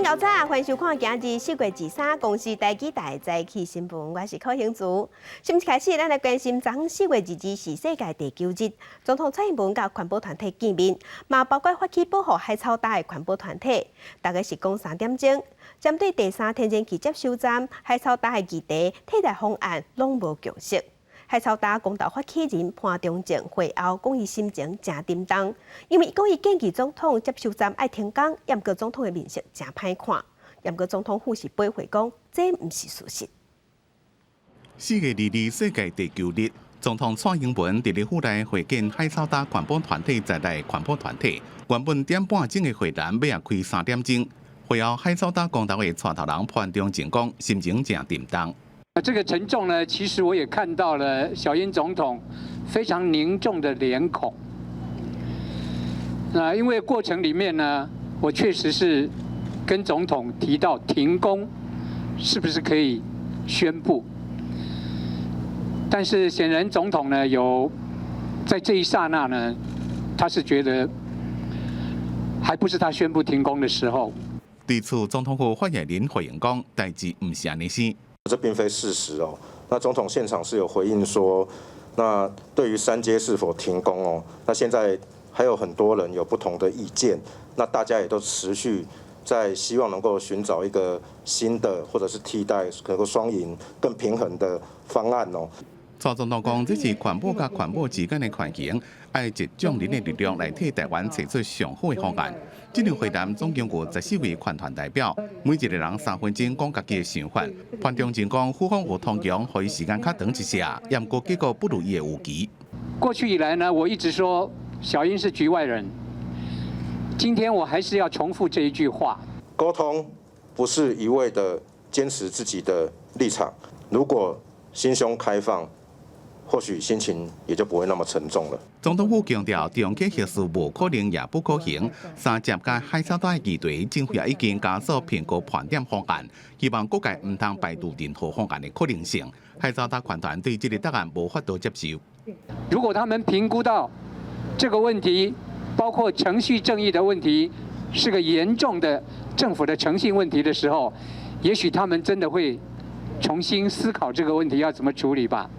早早，歡迎收看今日4月23公視台語台早起新聞，我是柯興竹。新聞開始，咱來關心，昨4月22是世界地球日，總統蔡英文佮環保團體見面，嘛包括發起保護海草礁的環保團體，大概是講3點鐘。針對第三天然氣接收站海草礁的議題替代方案，攏無共識。海草礁公投發起人潘忠政會後講，伊心情誠沉重，因為伊講伊建議總統接收站愛停工，毋過總統的面色誠歹看。毋過總統府是駁回講，這毋是事實。4月22世界地球日，總統蔡英文佇咧府內會見海草礁環保團體在內環保團體，原本點半鐘的會談，尾仔開3點鐘。會後海草礁公投的帶頭人潘忠政講，心情誠沉重。這個沉重呢，其實我也看到了小英總統非常凝重的臉孔。那因為過程裡面呢，我確實是跟總統提到停工，是不是可以宣布？但是顯然總統呢，有在這一剎那呢，他是覺得還不是他宣布停工的時候。對此，總統府發言人回應講，代誌毋是按呢生。這並非事實哦。那總統現場是有回應說，那對於三接是否停工哦，那現在還有很多人有不同的意見，那大家也都持續在希望能夠尋找一個新的或者是替代，能夠雙贏、更平衡的方案哦。蔡總統講，這是環保佮環保之間的權衡，愛集眾人的力量來替台灣揣出上好的方案。這場會談總共有14位環團代表，每一個人3分鐘講家己的想法。潘忠政講，府方有通融，予伊時間較長一些，毋過結果不如伊的預期。過去以來呢，我一直說小英是局外人。今天我還是要重複這一句話：溝通不是一味的堅持自己的立場，如果心胸開放，或許心情也就不會那麼沉重了。總統府強調，長期核四無可能也不可行。三接佮海草礁議題，政府也已經加速評估盤點方案，希望各界毋通排除任何方案的可能性。海草礁環團對這個答案無法度接受。如果他們評估到這個問題，包括程序正義的問題，是個嚴重的政府的誠信問題的時候，也許他們真的會重新思考這個問題要怎麼處理吧。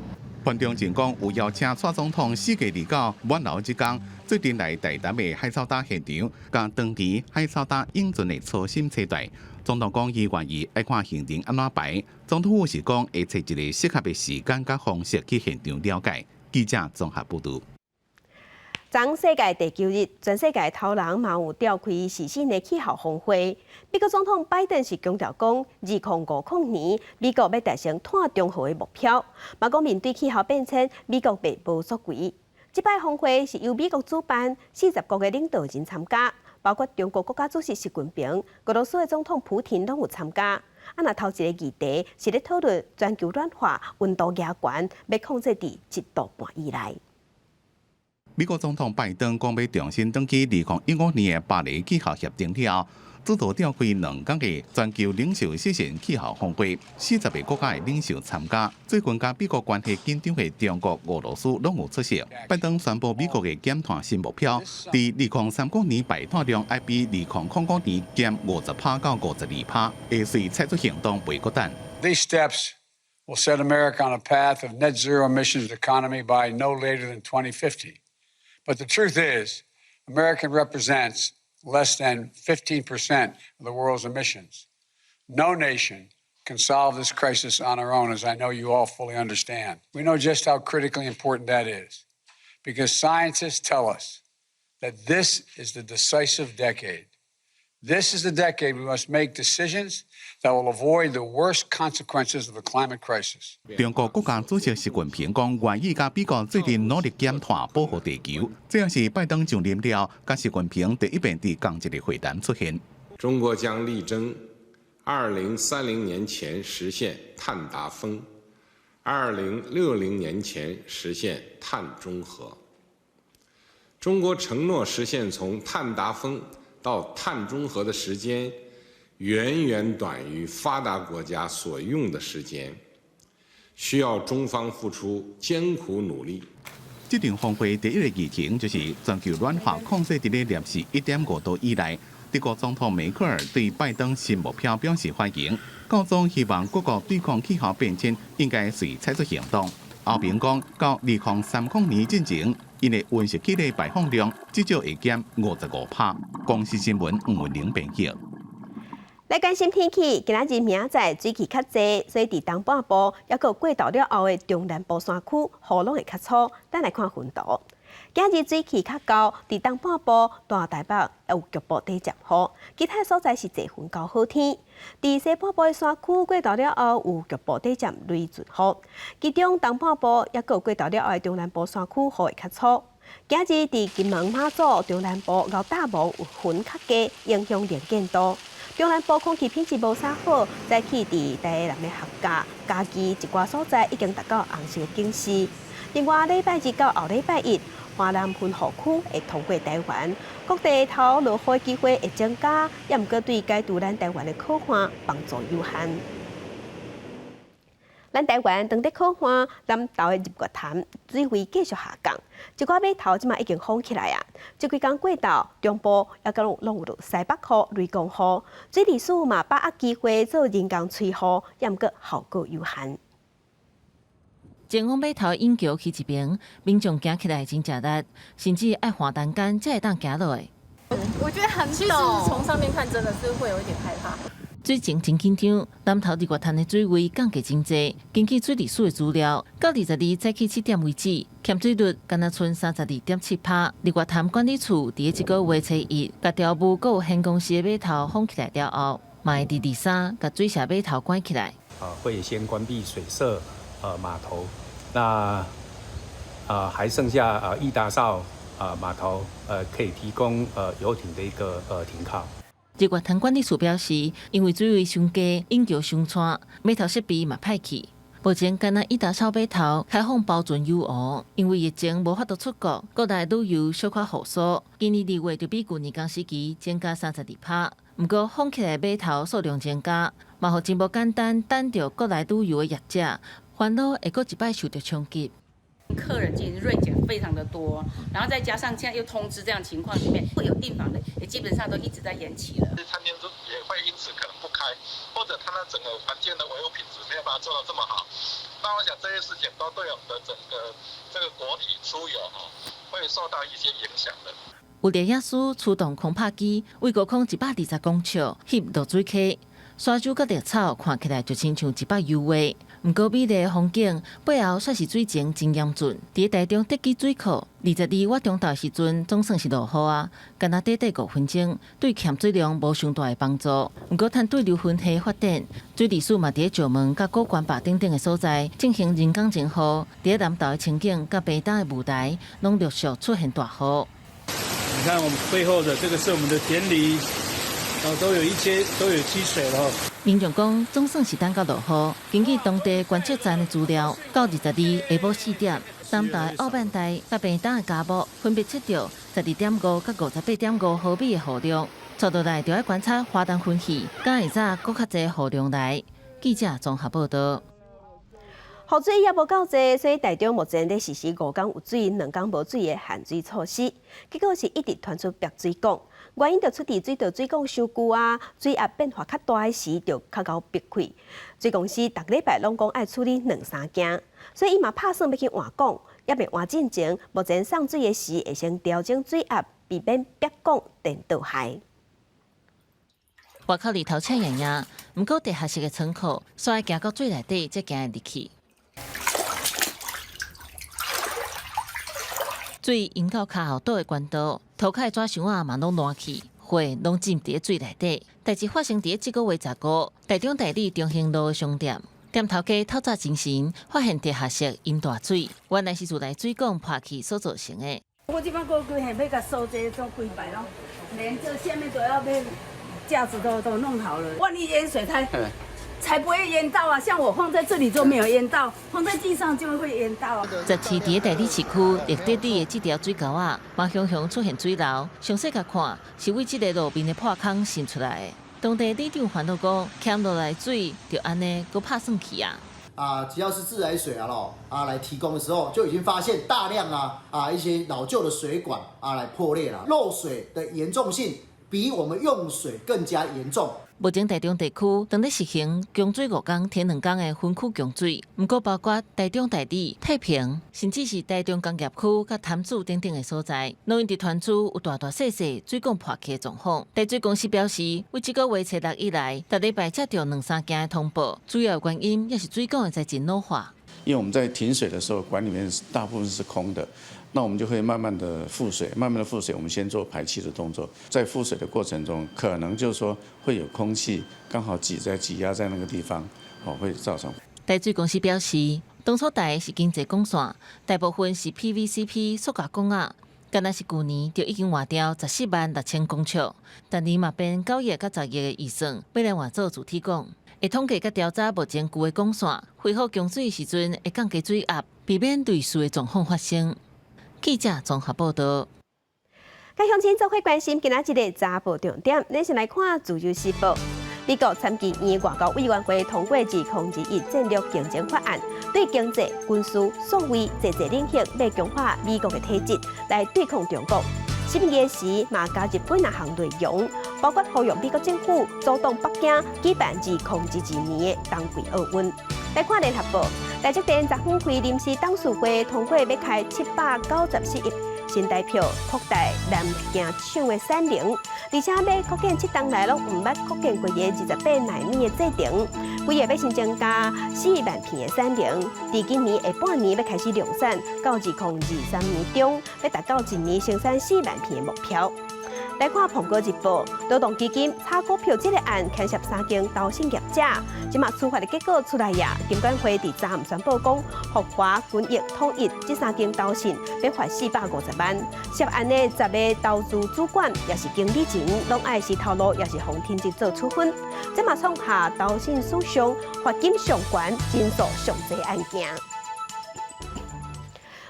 潘忠政講有邀請蔡總統4月29滿樓這工，做陣來台南的海草礁現場，佮當地海草礁永存的初心期待。總統講伊願意愛看行程按怎排，總統府是講會揣一個適合的時間佮方式去現場了解。記者綜合報導。昨世界地球日，全世界頭人嘛有召開時新的氣候峰會。美國總統拜登是強調講，2050年美國欲達成碳中和的目標。嘛講面對氣候變遷，美國袂無作為。這擺峰會是由美國主辦，40國的領導人參加，包括中國國家主席習近平、俄羅斯的總統普廷攏有參加。啊，若頭一个議題是咧討論全球暖化溫度加懸，欲控制佇1.5度以內。美國總統拜登講欲重新轉去2015年的巴黎氣候協定了後，主導召開2天的全球領袖視訊氣候峰會，40個國家的領袖參加。最近佮美國關係緊張的中國、俄羅斯攏有出席。拜登宣布美國的減碳新目標，佇2030年排碳量愛比2000年減50趴到52趴，會隨採取行動袂閣等。 These steps will set America on a path of net zero emissions economy by no later than 2050. But the truth is, America represents less than 15% of the world's emissions. No nation can solve this crisis on our own, as I know you all fully understand. We know just how critically important that is, because scientists tell us that this is the decisive decade. This is the decade we must make decisions that will avoid the worst consequences of the climate crisis. 中國國家主席習近平講，願意佮美國做陣努力減碳，保護地球。這也是拜登上任了，佮習近平第一遍佇仝一个會談出現。中國將力爭2030年前實現碳達峰，2060年前實現碳中和。中國承諾實現從碳達峰到碳中和的時間，遠遠短於發達國家所用的時間，需要中方付出艱苦努力。這場峰會第一个議程就是全球暖化控制佇咧攝氏1.5度以內。德國總統梅克爾對拜登新目標表示歡迎，講總希望各國對抗氣候變遷應該隨採取行動。歐盟講到2030年進前，𪜶的溫室氣體排放量至少會減55%。公視新聞吳文玲編譯。來關心天氣，今仔日明仔載水汽較濟，所以佇東半部抑閣過渡了後的中南部山區雨攏會較粗。咱來看雲圖。今日水汽較厚，佇東半部大台北有局部短暫雨，其他所在是濟雲到好天。佇西半部的山區過渡了後有局部短暫雷陣雨，其中東半部抑閣過渡了後的中南部山區雨會較粗。今日佇金門馬祖中南部佮大鵬有雲較低，影響能見度。中南部空氣品質無啥好，早起佇台南的客家、嘉義一寡所在已經達到紅色警示。另外，禮拜日到後禮拜一，華南雲雨區會通過台灣，各地頭落雨機會會增加，也毋過對解除咱台灣的苦旱幫助有限。咱台灣當地苦旱，南投的日月潭水位繼續下降，一寡碼頭這馬已經封起來啊。這幾工過晝，中部抑閣攏有落西北雨、雷公雨，水利署嘛把握機會做人工催雨，也毋過效果有限。前往碼頭引橋去一邊，民眾行起來真食力，甚至愛換欄杆才會當行落來。我覺得很陡，其實從上面看，真的是會有一點害怕。水情真緊張，南投日月潭的水位降低真濟。根據水利署的資料，到22早起7點為止，欠水率敢若賰32.7%。日月潭管理處佇這個月初一，共調霧閣有縣公司的碼頭封起來了後，嘛會佇23共水社碼頭關起來。會先關閉水社碼頭，那還剩下義達哨碼頭可以提供遊艇的一個停靠。日月潭管理處表示，因為水位傷低，引橋傷湠，碼頭設備嘛歹去。目前干焦義達哨碼頭開放包船遊湖，因為疫情無法度出國，國內旅遊小可復甦。今年2月就比舊年同時期增加32%。毋過封起來碼頭數量增加，嘛予真無簡單等著國內旅遊的業者煩惱會閣一擺受著衝擊。客人進行銳減非常的多，然後再加上現在又通知這樣情況裡面，會有訂房的，也基本上都一直在延期了。餐廳都也會因此可能不開，或者他們整個環境的維護品質沒有辦法做到這麼好。那我想這些事情都對我們的整個這個國旅出遊哈，會受到一些影響的。有獵鷹師出動空拍機，為高空120公尺翕落水溪，沙洲佮綠草看起來就親像一幅油畫。毋過美麗的風景背後，煞是水情真嚴峻。佇台中德基水庫，22我中晝時陣總算是落雨啊，干焦短短5分鐘，對欠水量無傷大的幫助。毋過趁對流雲系發展，水利署嘛佇石門佮古關壩等等的所在進行人工增雨。佇南投的清境佮屏東的霧台，攏陸續出現大雨。你看我們背後的這個是我們的田裡，都有一些都有積水了。民眾講，總算是等到落雨。根據當地觀測站的資料，到22下晡4點，南投的奧曼台佮屏東的嘉木分別測著12.5佮58.5毫米的雨量。接落來就愛觀察華東雲系，敢會早閣較濟雨量來。記者綜合報道。雨水也無夠濟，所以台中目前咧實施5工有水、2工無水的限水措施。結果是一直傳出爆水管，原因就出佇水道水管傷舊啊，水壓變化較大的時就較𠢕爆開。水公司逐禮拜攏講愛處理兩三件，所以伊嘛拍算欲去換管，猶未換進前，目前送水的時會先調整水壓，避免爆管電倒害。外口日頭赤炎炎，毋過地下室的倉庫，煞愛行到水內底才行會入去。水淹到跤後倒的管道，塗跤的紙箱仔嘛攏爛去，貨攏浸佇水內底。代誌發生佇這個月15，台中大里中興路的商店，店頭家透早精神，發現地下室淹大水，原來是厝內水管破去所造成的。我這擺過規下欲共掃這做規排攏，連這下面都要被架子都弄好了，萬一淹水，它才不會淹到啊！像我放在這裡就沒有淹到，放在地上就會淹到。十七佇大里市區立德里的這條水溝仔，嘛常常出現水流。詳細共看，是為這个路面的破空滲出來的。當地里長煩惱講，欠落來水就按呢閣拍算去啊。只要是自來水啊咯啊來提供的時候，就已經發現大量啊一些老舊的水管啊來破裂了，漏水的嚴重性比我們用水更加嚴重。目前台中地區正咧實行供水5工停2工的分區供水，毋過包括台中大里、太平，甚至是台中工業區佮潭子等等的所在，攏因佇傳出有大大細細水管破去的狀況。台水公司表示，為這個月初六以來，逐禮拜接著兩三件的通報，主要原因也是水管的材質老化。因為我們在停水的時候，管裡面大部分是空的，那我們就會慢慢的復水，慢慢的復水，我們先做排氣的動作，在復水的過程中，可能就是說會有空氣剛好擠在擠壓在那個地方，哦，會造成。台水公司表示，當初台是經濟管線，大部分是 PVCP 塑膠管仔，敢若是舊年就已經換掉146,000公尺，但年嘛編9億佮10億的預算，欲來換做鑄鐵管。會統計佮調查目前舊的管線，恢復供水時陣會降低水壓，避免類似的狀況發生。記者綜合報道。佮鄉親做伙關心今仔日的早報重點，咱先來看《自由時報》。美國參議院外交委員會通過2021戰略競爭法案，對經濟、軍事、數位濟濟領域欲強化美國的體質，來對抗中國。11月時嘛加入幾若項內容，包括呼籲美國政府阻擋北京舉辦2022年的冬季奧運。來看聯合報，台積電昨昏開臨時董事會通過欲開794億新台票擴大南京廠的產能，而且欲擴建7冬來攏毋捌擴建過的28奈米的製程，規个欲新增加4萬片的產能。佇今年下半年欲開始量產，到2023年中欲達到一年生產4萬片的目標。來看《蘋果日報》，勞動基金炒股票這个案牽涉三間投信業者，這馬處罰的結果出來呀。金管會佇昨暗宣布講，復華、群益、統一這三間投信欲罰450萬，涉案的10个投資主管抑是經理人，攏愛是頭路，抑是予停職做處分。這嘛創下投信史上罰金上懸、人數上濟案件。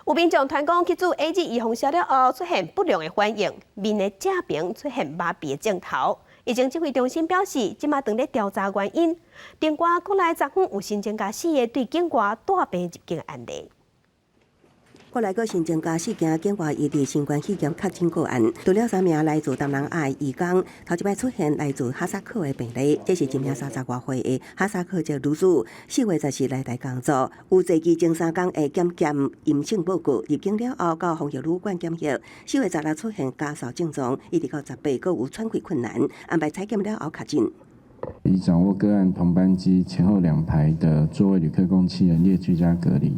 有民眾傳講去注 AZ 預防針了後出現不良的反應，面的正邊出現麻痺的症頭。疫情指揮中心表示，這馬正咧調查原因。另外，國內昨昏有新增加四個對境外帶病入境的案例。國內閣新增加四件境外移入新冠肺炎確診個案，除了三名來自東南亞的移工，頭一擺出現來自哈薩克的病例，這是一名30外歲的哈薩克籍女子，4月14來台工作，有坐機前3工的檢驗陰性報告，入境了後到防疫旅館檢疫，4月16出現咳嗽症狀，一直到18閣有喘氣困難，安排採檢了後確診。已掌握個案同班機前後兩排的座位旅客共七人列居家隔離。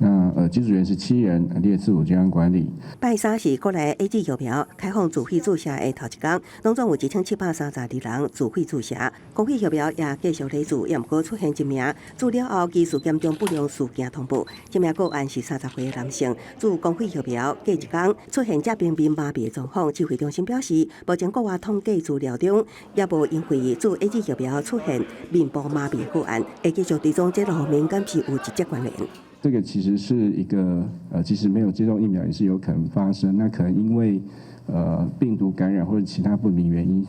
那機組員是七人，列自主健康管理。拜三是國內 AZ 疫苗開放自費注射的頭一工，攏總有1732人自費注射。公費疫苗也繼續咧注，也毋過出現一名注了後疑似嚴重不良事件通報。這名個案是30歲的男性，注公費疫苗隔一工出現這邊面麻痺的狀況。指揮中心表示，目前國外統計資料中，也無因為注 AZ 疫苗出現面部麻痺個案，會繼續追蹤這路敏感是有直接關聯。這個其實是一個，即使沒有接種疫苗也是有可能發生。那可能因為，病毒感染或者其他不明原因，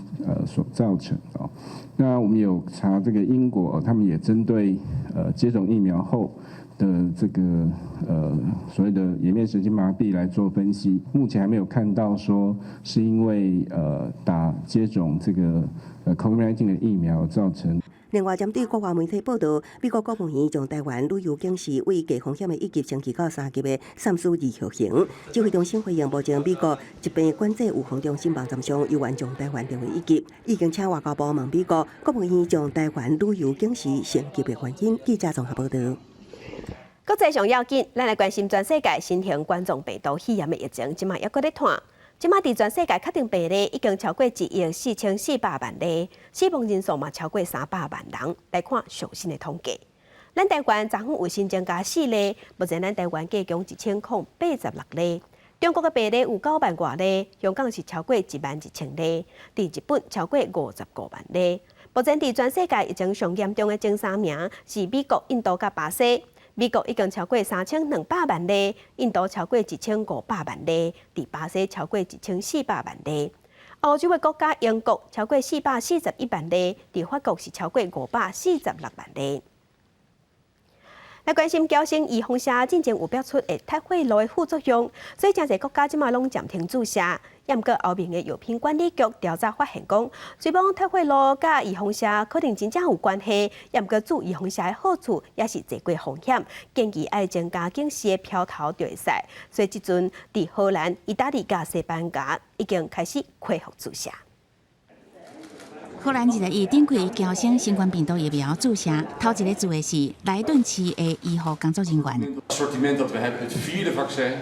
所造成哦。那我們有查這個英國，他們也針對，接種疫苗後的這個，所謂的顏面神經麻痹來做分析。目前還沒有看到說是因為，打接種這個，COVID-19 的疫苗造成。另外，針對國外媒體報導，美國國務院將臺灣旅遊警示為低風險的一級升級到三級的三思而後行。指揮中心回應，目前美國疾病管制預防中心網站上猶原將臺灣定為一級，已經請外交部問美國國務院將臺灣旅遊警示升級的原因。記者綜合報導。國際上要緊，咱來關心全世界新型冠狀病毒肺炎的疫情，這馬猶閣咧湠。這馬佇全世界確診病例已經超過1億4400萬例，死亡人數嘛超過300萬人。來看上新的統計，咱台灣昨昏有新增加四例，目前咱台灣計共1086例。中國的病例有9萬外例，香港是超過1萬1千例，佇日本超過55萬例。目前佇全世界疫情上嚴重的前三名是美國、印度佮巴西。美國已經超過3200萬例，印度超過1500萬例，佇巴西超過1400萬例。歐洲的國家英國超過441萬例，佇法國是超過546萬例。來關心嬌生預防射進前有表出會脫血路的副作用，所以誠濟國家這馬攏暫停注射。毋過歐盟的藥品管理局調查發現講，雖罔脫血路佮預防射可能真正有關係，毋過注預防射的好處也是濟過風險，建議愛增加警示的標頭就會使。所以這陣佇荷蘭、意大利佮西班牙已經開始恢復注射。荷蘭21頂開嬌生新冠病毒疫苗注射，頭一个注的是萊頓市的醫護工作人員。 Assortiment dat we hebben het vierde vaccin.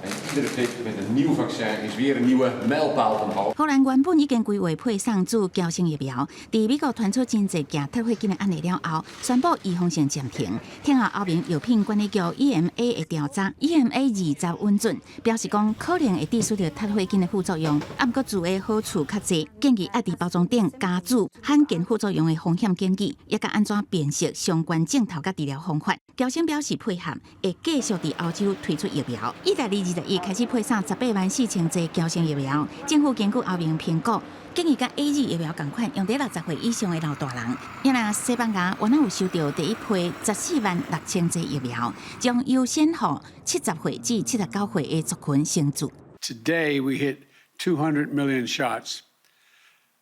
En iedere prik met een nieuw vaccin is weer een nieuwe mijlpaal omhoog. 荷蘭原本已經規劃配送注嬌生疫苗，佇美國傳出真濟件脫血緊的案例了後，宣布預防性暫停。聽後歐盟藥品管理局 EMA 的調查，EMA 20允准，表示講可能會致使著脫血緊的副作用，毋過注的好處較濟，建議愛佇包裝頂加注罕見副作用的風險警語，抑佮按怎辨識相關症頭佮治療方法。嬌生表示配合，會繼續佇歐洲推出疫苗。意大利21開始配送18萬4千劑嬌生疫苗，政府根據歐盟評估，建議佮 AZ 疫苗仝款，用佇60歲以上的老大人。若西班牙原來有收著第一批14萬6千劑疫苗，將優先予70歲至79歲的族群先注。 Today we hit 200 million shots,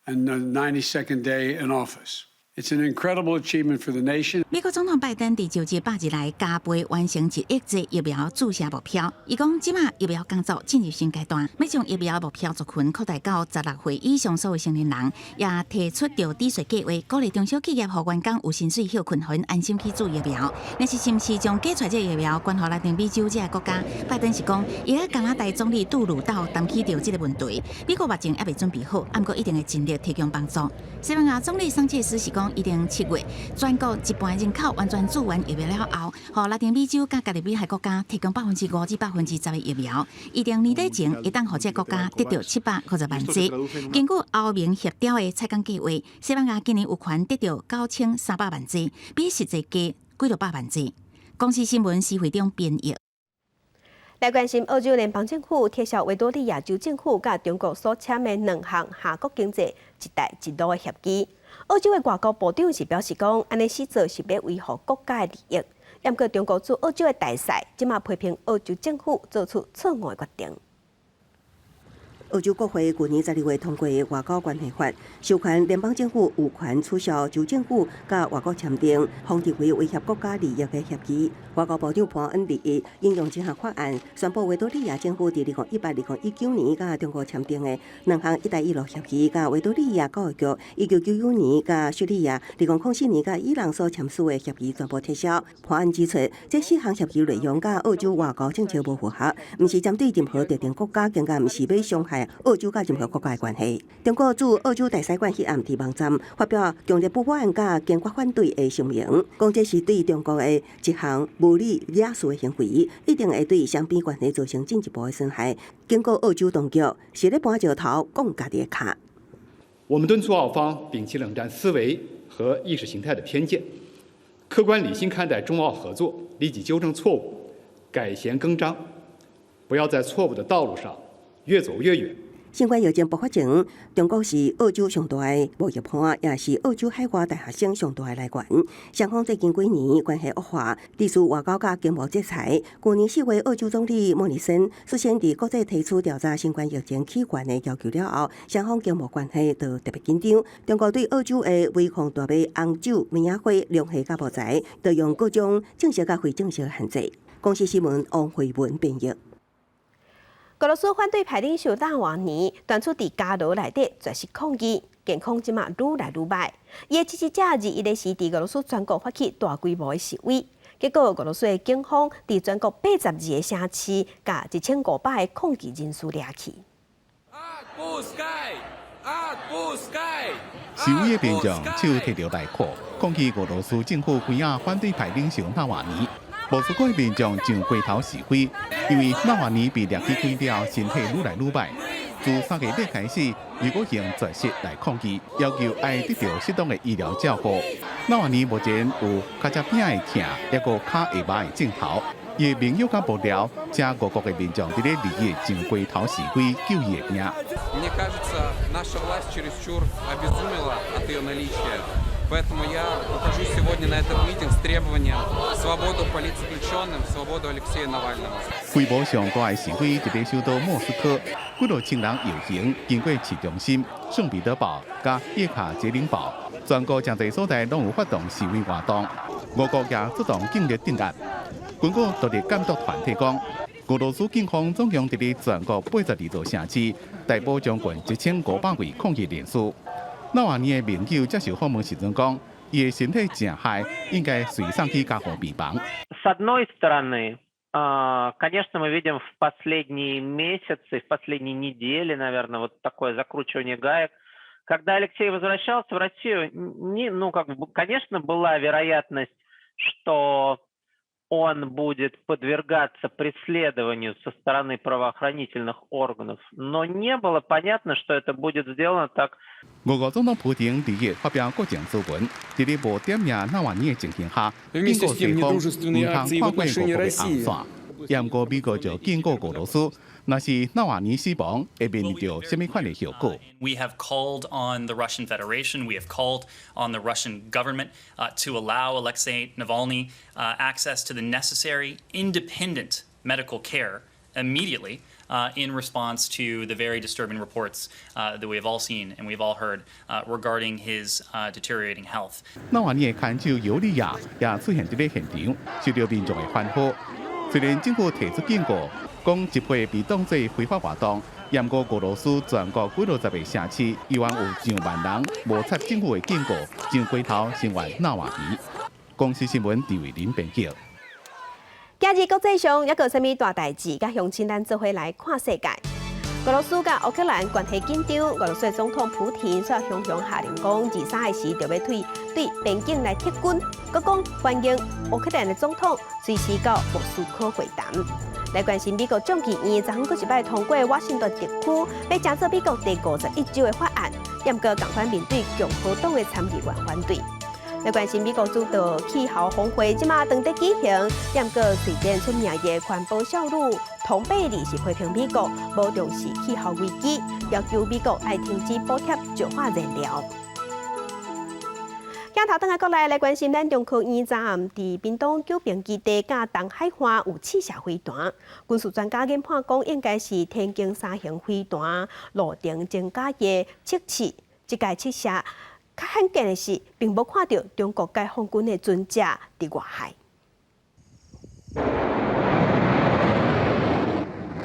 and the 92nd day in office. It's an incredible achievement for the nation. 美國總統拜登佇就職100日內加倍完成1億劑疫苗注射目標。伊講，這馬疫苗工作進入新階段，欲將疫苗目標族群擴大到16歲以上所有成年人，也提出著抵稅計劃，鼓勵中小企業予員工有薪水歇睏，予𪜶安心去注疫苗。若是是毋是將加出來這疫苗捐予拉丁美洲這个國家？拜登是講，伊佮加拿大總理杜魯道談起著這个問題。美國目前猶未準備好，毋過一定會盡力提供幫助。西班牙總理桑切斯是講，一定7月全國一半人口完全注完疫苗了後，予拉丁美洲佮加勒比海國家提供5%至10%的疫苗，預定年底前會當予這个國家得著750萬劑。根據歐盟協調的採購計劃，西班牙今年有權得著9300萬劑，比實際加幾落百萬劑。公視新聞施惠中編譯。來關心澳洲聯邦政府撤銷維多利亞州政府佮中國所簽的兩項篋國經濟“一帶一路”的協議。澳洲的外交部長是表示講，按呢死做是欲維護國家的利益。毋過中國駐澳洲的大使，這馬批評澳洲政府做出錯誤的決定。澳洲國會舊年12月通過外交關係法，授權聯邦政府有權取消州政府佮外國簽訂予認為威脅國家利益的協議。外交部長潘恩21引用這項法案，宣布維多利亞政府佇2018、2019年佮中國簽訂的兩項“一帶一路”協議，佮維多利亞教育局1999年佮敘利亞2004年佮伊朗所簽署的協議全部撤銷。潘恩指出，這四項協議內容佮澳洲外交政策無符合，毋是針對任何特定國家，更加毋是欲傷害澳洲佮任何國家的關係。中國駐澳洲大使館彼暗佇網站發表強烈不滿佮堅決反對的聲明，講這是對中國的一項無理惹事的行為，一定會對雙邊關係造成進一步的損害。警告澳洲當局是咧搬石頭摃家己的跤。我們敦促澳方摒棄冷戰思維和意識形態的偏見，客觀理性看待中澳合作，立即糾正錯誤，改弦更張，不要在錯誤的道路上越走越遠。新冠疫情爆發前，中國是澳洲上大的貿易伴，也是澳洲海外大學生上大的來源。雙方最近幾年關係惡化，持續外交佮經貿制裁。舊年4月，澳洲總理莫里森率先佇國際提出調查新冠疫情起源的要求了後，雙方經貿關係就特別緊張。中國對澳洲的尾礦大麥、紅酒、棉仔花、龍蝦佮木材，都用各種正式佮非正式的限制。公視新聞王慧文編譯。俄羅斯反對派領袖納瓦尼傳出佇監牢內底絕食抗議，健康這馬愈來愈䆀。伊的支持者21的時，佇俄羅斯全國發起大規模的示威，結果俄羅斯的警方佇全國82个城市，共1500个抗議人士掠去。示威的民眾手提著大褲，抗議俄羅斯政府關押反對派領袖納瓦尼。莫斯科的民眾上街頭示威，因為納瓦尼被掠去關了，身體愈來愈䆀。自3月底開始，又閣用絕食來抗議，要求愛得著適當的醫療照顧。納瓦尼目前有跤脊餅的疼，抑閣跤會麻的症頭。伊的盟友佮幕僚，請俄國的民眾佇咧2日上街頭示威，救伊的命。 Мне кажется, наша власть чересчур обезумела от ее наличия. Поэтому я выхожу сегодня на этот митинг с требованием свободу политзаключенным, свободу Алексея Навального. 規模上大的示威佇咧首都莫斯科，幾若千人遊行，經過市中心、聖彼得堡佮葉卡捷琳堡，全國誠濟所在攏有發動示威活動。俄國也出動警力鎮壓。根據獨立監督團體講，俄羅斯警方總共佇咧全國82座城市逮捕將近1500位抗議人士。納瓦尼的盟友接受訪問時陣講，伊的身體誠害，應該隨送去加護病房。 С одной стороны, конечно, мы видим в последние месяцы, в последние недели, наверное, вот такое закручивание гаек. Когда Алексей возвращался в Россию, не, ну, как бы, конечно, была вероятность, что он будет подвергаться преследованию со стороны правоохранительных органов, но не было понятно, что это будет сделано так. 俄國總統普丁二日發表國情諮文，佇咧無點名納瓦尼的情形下，警告西方毋通跨過俄國的紅線。也毋過美國就警告俄羅斯，若是納瓦尼死亡，會面臨著啥物款的後果。 We have called on the Russian Federation, we have called on the Russian government to allow Alexei Navalny access to the necessary independent medical care immediately in response to the very disturbing reports that we have all seen and we've all heard regarding his deteriorating health. 納瓦尼的牽手尤利亞也出現佇咧現場，受到民眾的歡呼。雖然政府提出警告，講集會被當作非法活動，毋過俄羅斯全國幾落十個城市，依然有上萬人無插政府的警告，上街頭聲援納瓦尼。公視新聞陳慧琳編輯。今日國際上猶閣有啥物大代誌？佮鄉親咱做伙來看世界。俄羅斯佮烏克蘭關係緊張，俄羅斯總統普廷煞雄雄下令講，23日時就欲對邊境來撤軍，閣講歡迎烏克蘭的總統隨時到莫斯科會談。來關心美國眾議院昨昏閣一擺通過華盛頓特區，欲成做美國第51州的法案，毋過仝款面對共和黨的參議員反對。來關心美國主導氣候峰會，這馬當地舉行，毋過瑞典出名的環保少女童貝利是批評美國無重視氣候危機，要求美國愛停止補貼石化燃料。鏡頭轉來國內來關心咱中科院昨暗佇屏東九評基地佮東海岸有試射飛彈，軍事專家研判講，應該是天弓三型飛彈路程增加的測試，這屆測射較罕見的是，並無看著中國解放軍的船隻佇外海。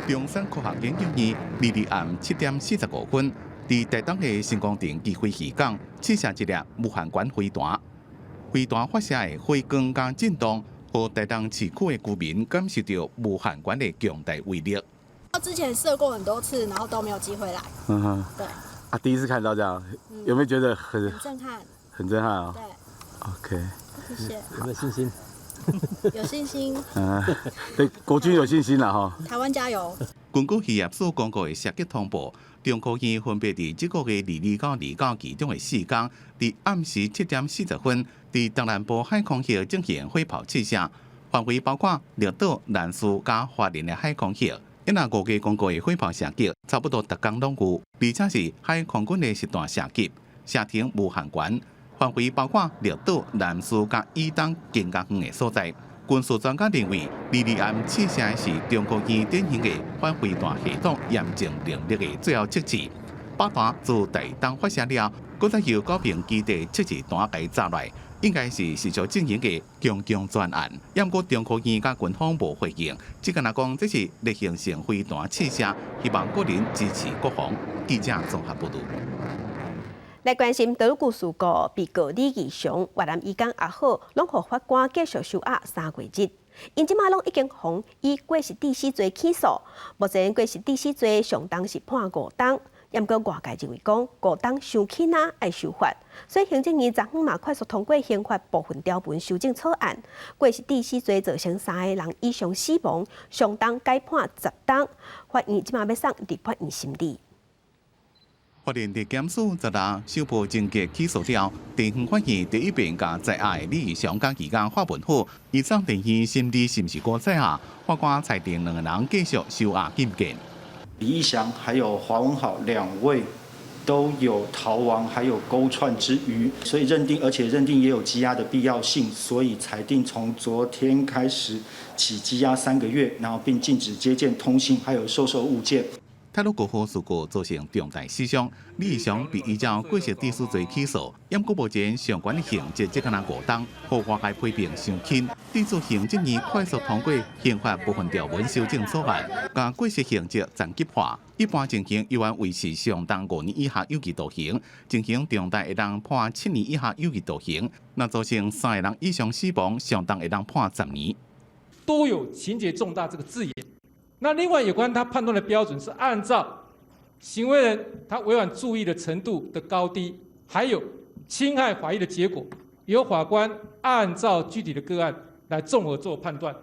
中山科學研究院22暗7點45分，佇台東的新光鎮基飛漁港試射一粒無限管飛彈，飛彈發射的火光佮震動，予台東市區的居民感受著無限管的強大威力。之前射過很多次，然後都沒有機會來。對。啊，第一次看到這樣，有沒有覺得很震撼？很震撼啊！對。 OK。謝謝。有沒有信心？有信心。嗯，對國軍有信心啦，哈。台灣加油！根據漁業署公告的射擊通報，中科院分別佇這個月22到29其中的四工，佇暗時7點40分，佇東南部海空域進行火炮試射，範圍包括綠島、蘭嶼佮花蓮的海空域。因那五個公告的火炮射擊，差不多逐工攏有，而且是海空軍的實彈射擊，射程無限懸，範圍包括綠島、蘭嶼佮以東更較遠的所在。軍事專家認為，22暗試射的是中科院典型的反飛彈系統驗證能力的最後測試。靶彈自台東發射了，閣再由高屏基地測試彈共炸落，應該是持續進行的強強專案。毋過中科院佮軍方無回應，只敢若講這是例行性飛彈試射，希望國人支持國防。記者綜合報導。來關心德魯固事故，被告李義祥、越南移工阿好，攏予法官繼續收押3個月。𪜶這馬攏已經予以過失致死罪起訴，目前過失致死罪上重是判5冬。毋過外界認為講5冬傷輕啊，愛修法。所以行政院昨昏嘛快速通過刑法部分條文修正草案，過失致死罪造成三個人以上死亡，上重改判10冬。法院這馬欲送立法院審理。花蓮地檢署昨日首步終結起訴了，地方法院第一遍共在押的李義祥佮移工華文虎，移送地院審理是毋是閣再押？法官裁定兩个人繼續收押禁見。李義祥還有華文豪兩位都有逃亡，還有勾串之虞，所以認定，而且認定也有羈押的必要性，所以裁定從昨天開始起羈押3個月，然後並禁止接見、通信，還有收受物件。太魯閣號事故造成重大死傷，李義祥被依照過失致死罪起訴，毋過目前相關的刑責才干焦五冬，予外界批評傷輕。對此行政院快速通過刑法部分條文修正草案，將過失刑責層級化，一般情形猶原維持上重5年以下有期徒刑，情形重大會當判7年以下有期徒刑。若造成三個人以上死亡，上重會當判10年。都有情節重大這個字眼。那另外有關他判斷的標準是按照行為人他違反注意的程度的高低，還有侵害法益的結果，由法官按照具體的個案來綜合做判斷。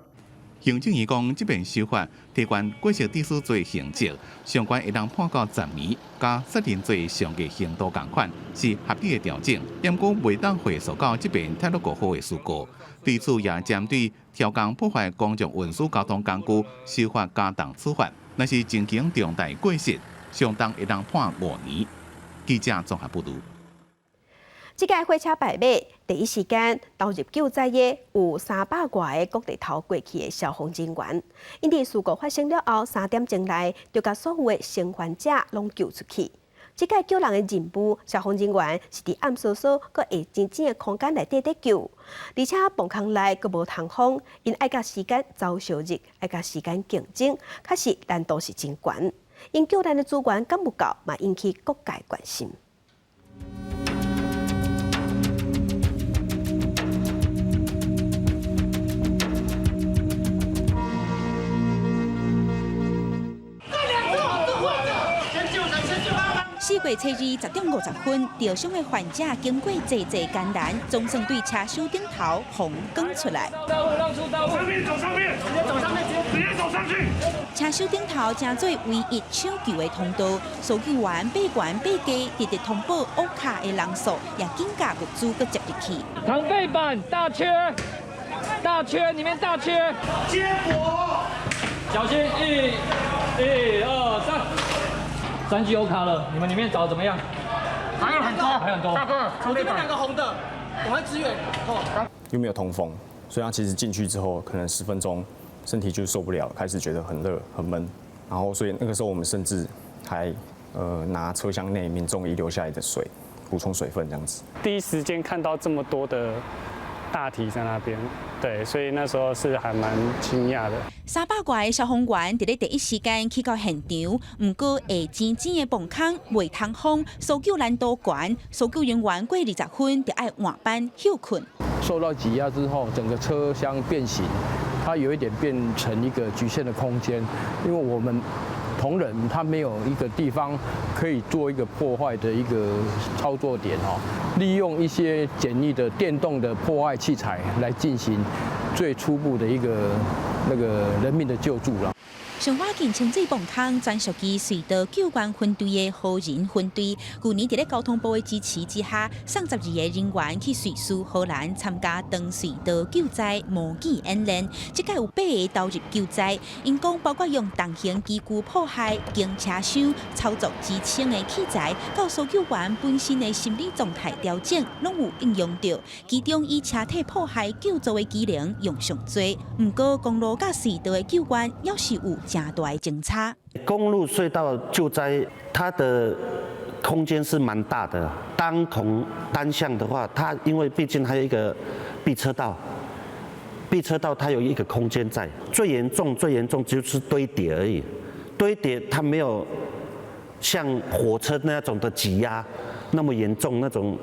行政院講，這遍修法提懸過失致死罪刑責，上懸會當判到10年，佮殺人罪上低刑度仝款，是合理的調整。毋過袂當回溯到這遍太魯閣號的事故，對此也針對超工破壞公眾運輸交通工具，修法加重處罰。若是情形重大過失，上重會當判5年。記者綜合報導。這屆火車敗馬，第一時間投入救災的有300外个國地頭過去的消防人員。𪜶佇事故發生了後，3點鐘內就共所有的生還者攏救出去。這屆救人的任務，消防人員是佇暗嗖嗖、閣下淺淺的空間內底咧救，而且磅空內閣無通風，𪜶愛佮時間走相日，愛佮時間競爭，確實難度是真懸。𪜶救難的資源敢有夠，嘛引起各界關心。 4月7日10點50分，受傷的患者經過濟濟艱難，總算對車廂頂頭予趕出來。讓出道路，上面走上面，直接走上面，直接走上去。車廂頂頭成做唯一搶救的通道，搜救員爬懸爬低，直直通報烏卡的人數，也緊共物資閣接入去。躺背板大缺，大缺裡面大缺，接火，小心一、一、二、三。三具歐卡了，你們裡面找得怎麼樣？還有很多，還很多。大哥，這邊兩個紅的，我們支援。又沒有通風，所以他其實進去之後，可能10分鐘，身體就受不了，開始覺得很熱、很悶。然後，所以那個時候我們甚至還拿車廂內民眾遺留下來的水補充水分，這樣子。第一時間看到這麼多的大體在那邊，對，所以那時候是還蠻驚訝的。300外个消防員佇咧第一時間去到現場，毋過下淺淺的磅空袂通風，搜救難度懸，搜救人員過20分就愛換班歇睏。受到擠壓之後，整個車廂變形，它有一點變成一個局限的空間，因為我們同仁他沒有一個地方可以做一個破壞的一個操作點哦，利用一些簡易的電動的破壞器材來進行最初步的一個那個人命的救助啦。上倚近清水磅空專屬於隧道救援分隊的荷人分隊，舊年佇咧交通部的支持之下，送12個人員去瑞士、荷蘭參加長隧道救災模擬演練。這屆有八个投入救災，𪜶講包括用重型機具破壞、經車廂操作支撐的器材，到搜救員本身的心理狀態調整，攏有應用著。其中以車體破壞救助的機能用上濟，毋過公路佮隧道的救援，猶是有誠大的相差。公路隧道救災，它的空間是蠻大的。單孔單向的話，它因為畢竟還有一個避車道，避車道它有一個空間在。最嚴重、最嚴重就是堆疊而已，堆疊它沒有像火車那種的擠壓那麼嚴重那種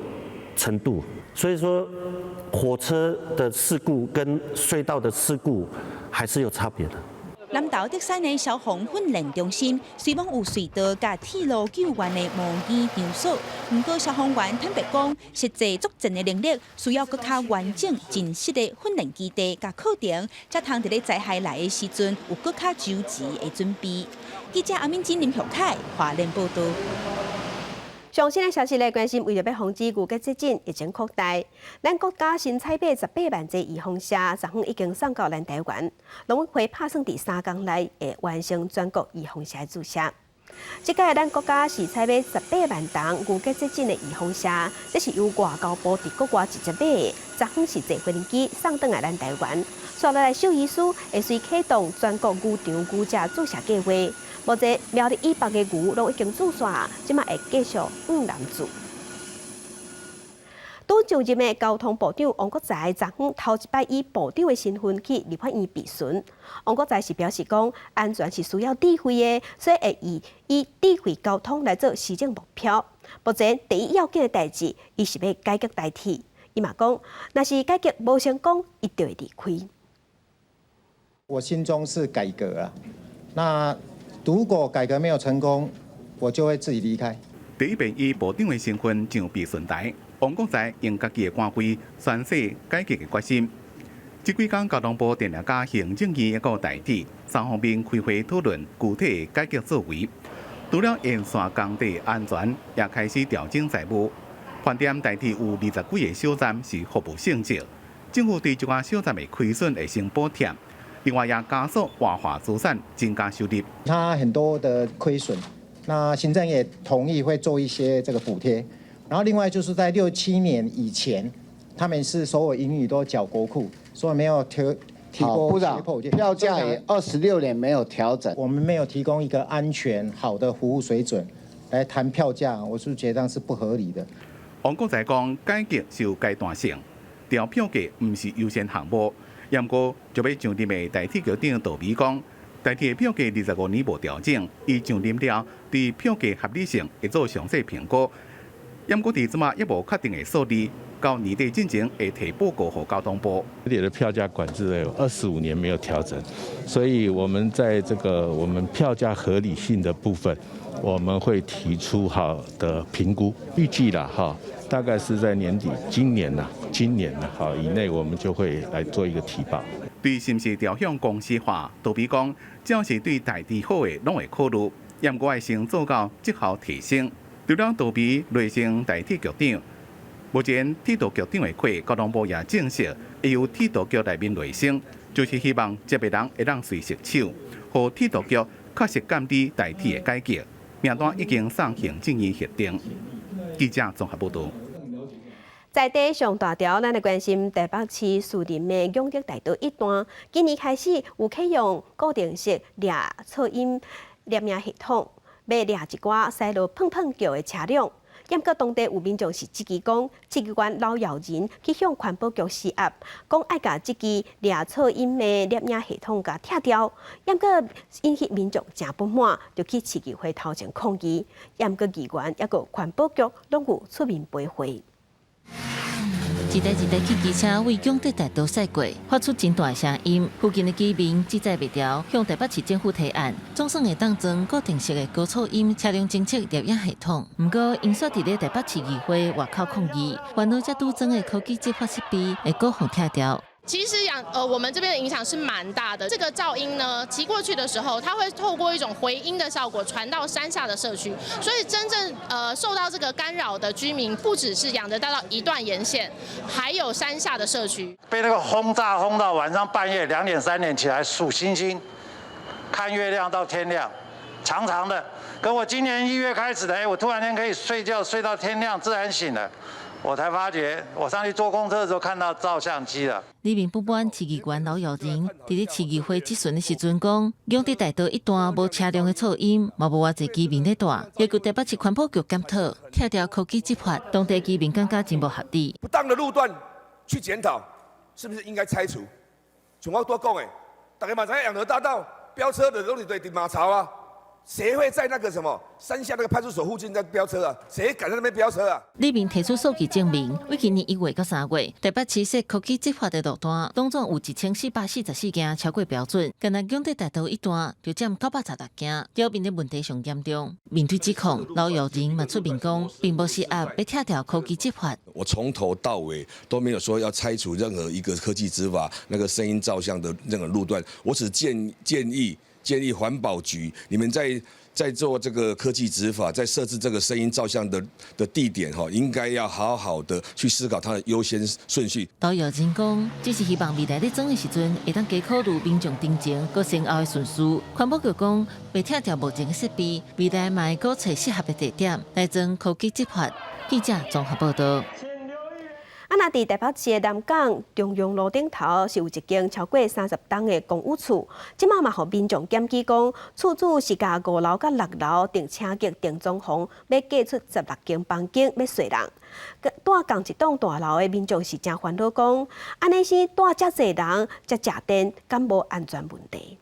程度。所以說，火車的事故跟隧道的事故還是有差別的。南投竹山的消防訓練中心雖罔有隧道佮鐵路救援的模擬場所，毋過消防員坦白講，實際作戰的能力需要閣較完整、真實的訓練基地佮課程，才通佇咧災害來的時陣有閣較周全的準備。記者阿敏金林玉凱花蓮報導。上新的消息來關心，為著欲防止牛結確診疫情擴大，咱國家新採買18萬劑預防射，昨昏已經送到咱台灣。農委會拍算佇3工內會完成全國預防射的注射。這屆咱國家是採買18萬筒牛結節疹的預防射，這是由外交部佇國外直接買的，昨昏是坐飛機送轉來咱台灣。紲落來獸醫師會隨啟動全國牛場牛隻注射計劃，目前苗栗以北的牛攏已經注射，這馬會繼續往南注。拄上任的交通部長王國材，昨昏頭一擺以部長的身份去立法院備詢。王國材是表示講，安全是需要智慧的，所以會以智慧交通來做施政目標。目前第一要緊的代誌，伊是欲改革台鐵。伊嘛講，若是改革無成功，伊就會離開。我心中是改革啊，那如果改革沒有成功，我就會自己離開。第一遍以部長的身份上備詢台。王國材用家己的官威宣示改革的決心。這幾工交通部定定佮行政院抑閣台鐵三方面開會討論具體改革作為。除了沿線工地安全，也開始調整財務。盤點台鐵有20幾个小站是服務性質，政府對這寡小站的虧損會先補貼。另外也加速活化資產，增加收入。它很多的虧損，那行政也同意會做一些這個補貼。然後另外就是在67年以前，他們是所有盈餘都繳國庫，所以沒有提過。部長，票價也26年沒有調整。我們沒有提供一個安全好的服務水準來談票價，我是覺得是不合理的。王國材講，改革是有階段性，調票價毋是優先項目。毋過就欲上任的台鐵局長杜美講，台鐵票價25年無調整，伊上任了，對票價合理性會做詳細評估。毋過佇這馬猶無確定的數字，到年底進前會提報告予交通部。台鐵的票價管制有25年沒有調整，所以我們在這個我們票價合理性的部分，我們會提出好的評估，預計啦哈，大概是在年底，今年呐，今年呐，好以內，我們就會來做一個提報。對是毋是調向公司化，杜比講，只要是對台鐵好的，攏會考慮。毋過愛先做到績效提升。除了杜比內升台鐵局長，目前鐵道局長的缺，交通部也證實，會由鐵道局內面內升，就是希望這個人會當隨時手，予鐵道局確實監理台鐵的改革。名單已經送行政院核定。記者綜合報導。在地上大條，咱來關心台北市士林的仰德大道一段，今年開始有啟用固定式掠噪音攝影系統，欲掠一寡駛路砰砰叫的車輛。毋過當地有民眾是質疑講，市議員劉耀仁去向環保局施壓，講愛共這支掠噪音的攝影系統共拆掉。毋過引起民眾誠不滿，就去市議會頭前抗議。毋過議員抑閣環保局攏有出面陪會。一台一台汽機車對仰德大道駛過，發出真大聲音。附近的居民實在袂牢，向台北市政府提案，總算會當裝固定式的高噪音車輛偵測攝影系統。毋過，𪜶煞佇咧台北市議會外口抗議，煩惱這拄裝的科技執法設備會閣予拆掉。其實養我們這邊的影響是蠻大的。這個噪音呢，騎過去的時候，它會透過一種回音的效果傳到山下的社區，所以真正受到這個干擾的居民，不只是仰德大道一段沿線，還有山下的社區。被那個轟炸轟到晚上半夜2點3點起來數星星，看月亮到天亮，常常的。可我今年1月開始的，哎，我突然間可以睡覺睡到天亮，自然醒了。我才發覺，我上去坐公車的時候看到照相機了。里面不滿市議員劉耀仁，佇咧市議會質詢的時陣講，仰德大道一段無車輛的噪音，嘛無偌濟居民咧住，要求台北市環保局檢討，拆掉科技執法，當地居民感覺真無合理。不當的路段去檢討，是不是應該拆除？像我拄講的，大家嘛知影仰德大道飆車的攏是佇馬槽啊。誰會在那個什麼山下那個派出所附近在飆車啊？誰敢在那邊飆車啊？里面提出數據證明，對今年1月到3月，台北市設科技執法的路段，總總有1444件超過標準，干焦仰德大道一段就佔916件，表明的問題上嚴重。面對指控，劉耀仁嘛出面講，並無施壓欲拆掉科技執法。我從頭到尾都沒有說要拆除任何一個科技執法那個聲音照相的任何路段，我只建議環保局，你們在在做這個科技執法，在設置這個聲音照相的地點，哈，應該要好好的去思考它的優先順序。導遊人講，只是希望未來咧裝的時陣，會當加考慮民眾頂前閣先後的順序。環保局講，袂拆掉目前的設備，未來嘛會閣揣適合的地點來裝科技執法。記者綜合報道。啊，若佇台北市的南港中央路頂頭是有一間超過30棟的公寓厝，這馬嘛予民眾檢舉講，厝主是共5樓佮6樓定車格定裝潢，欲隔出16間房間欲稅人。蹛仝一棟大樓的民眾是誠煩惱，講按呢是蹛遮濟人才食電，敢無安全問題？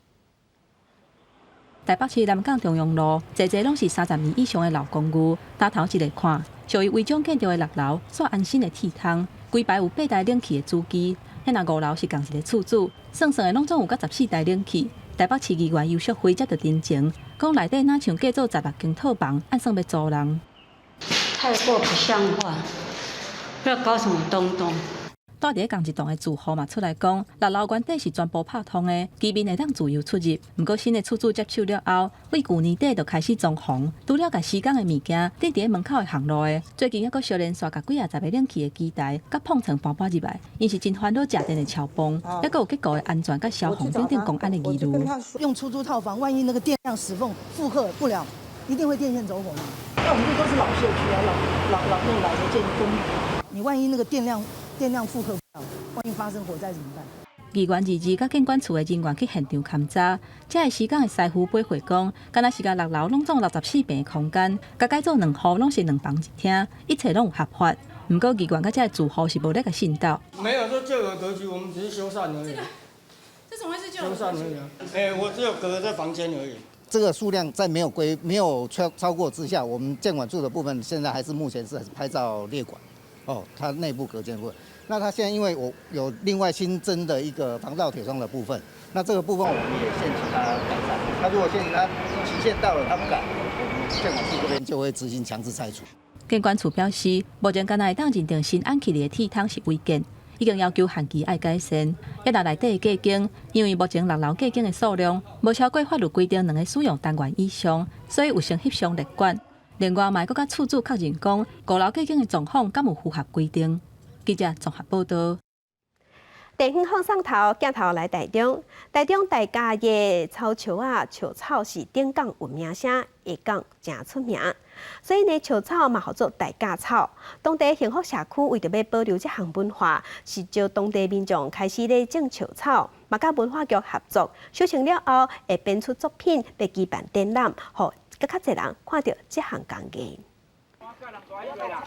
台北市南港中央路，濟濟攏是30年以上的老公寓，打頭一个看，屬於違章建築的六樓，煞安新的鐵窗，規排有八台冷氣的主機。遐若五樓是仝一个厝主，算算的攏總有佮14台冷氣。台北市議員游淑慧接著陳情，講內底若像隔做16間套房，按算欲租人。太過不像話，不知道搞什麼東東。蹛佇咧仝一棟的住戶嘛出來講，六樓原底是全部拍通的，居民會當自由出入。毋過新的厝主接手了後，對舊年底就開始裝潢，除了共施工的物件釘佇咧門口的巷路的，最近猶閣小連續共幾仔十个冷氣的機台佮碰床搬搬入來，𪜶是真煩惱食電的超泵，猶閣有結構的安全佮消防等等公安的疑慮。用出租套房，萬一那個電量失控負荷不了，一定會電線走火嘛。那我們這都是老社區啊，老老老那老的建公寓，你萬一那個電量負荷不了，萬一發生火災怎麼辦？議員二二佮建管處的人員去現場勘查，這个施工的師傅回報講，敢若是共六樓攏總64坪的空間，共改做兩戶攏是兩房一廳，一切攏有合法。毋過議員佮這个住戶是無咧共信鬥。沒有說舊有格局，我們只是修繕而已。這怎麼會是舊修繕而已啊？欸，我只有隔這房間而已。這個數量在沒有超過之下，我們建管處的部分現在還是目前是拍照列管。哦，它內部隔間部分，那它現在因為我有另外新增的一個防盜鐵窗的部分，那這個部分我們也限期它改善。那如果限期它期限到了，它不改，我們建管處這邊就會執行強制拆除。建管處表示，目前敢若會當認定新按起來的鐵窗是違建，已經要求限期愛改善。抑若內底的隔間，因為目前六樓隔間的數量無超過法律規定兩个使用單元以上，所以有先翕相列管。另外，嘛閣佮厝主確認講，五樓隔間的狀況敢有符合規定。記者綜合報道。地方放送頭鏡頭來台中，台中大甲的草樹仔、樹草是頂港有名聲，下港誠出名，所以呢，樹草嘛號做大甲草。當地幸福社區為著欲保留這項文化，是招當地民眾開始咧種樹草，嘛佮文化局合作，收成了後會編出作品，欲舉辦展覽，予閣較濟人看著這項工藝。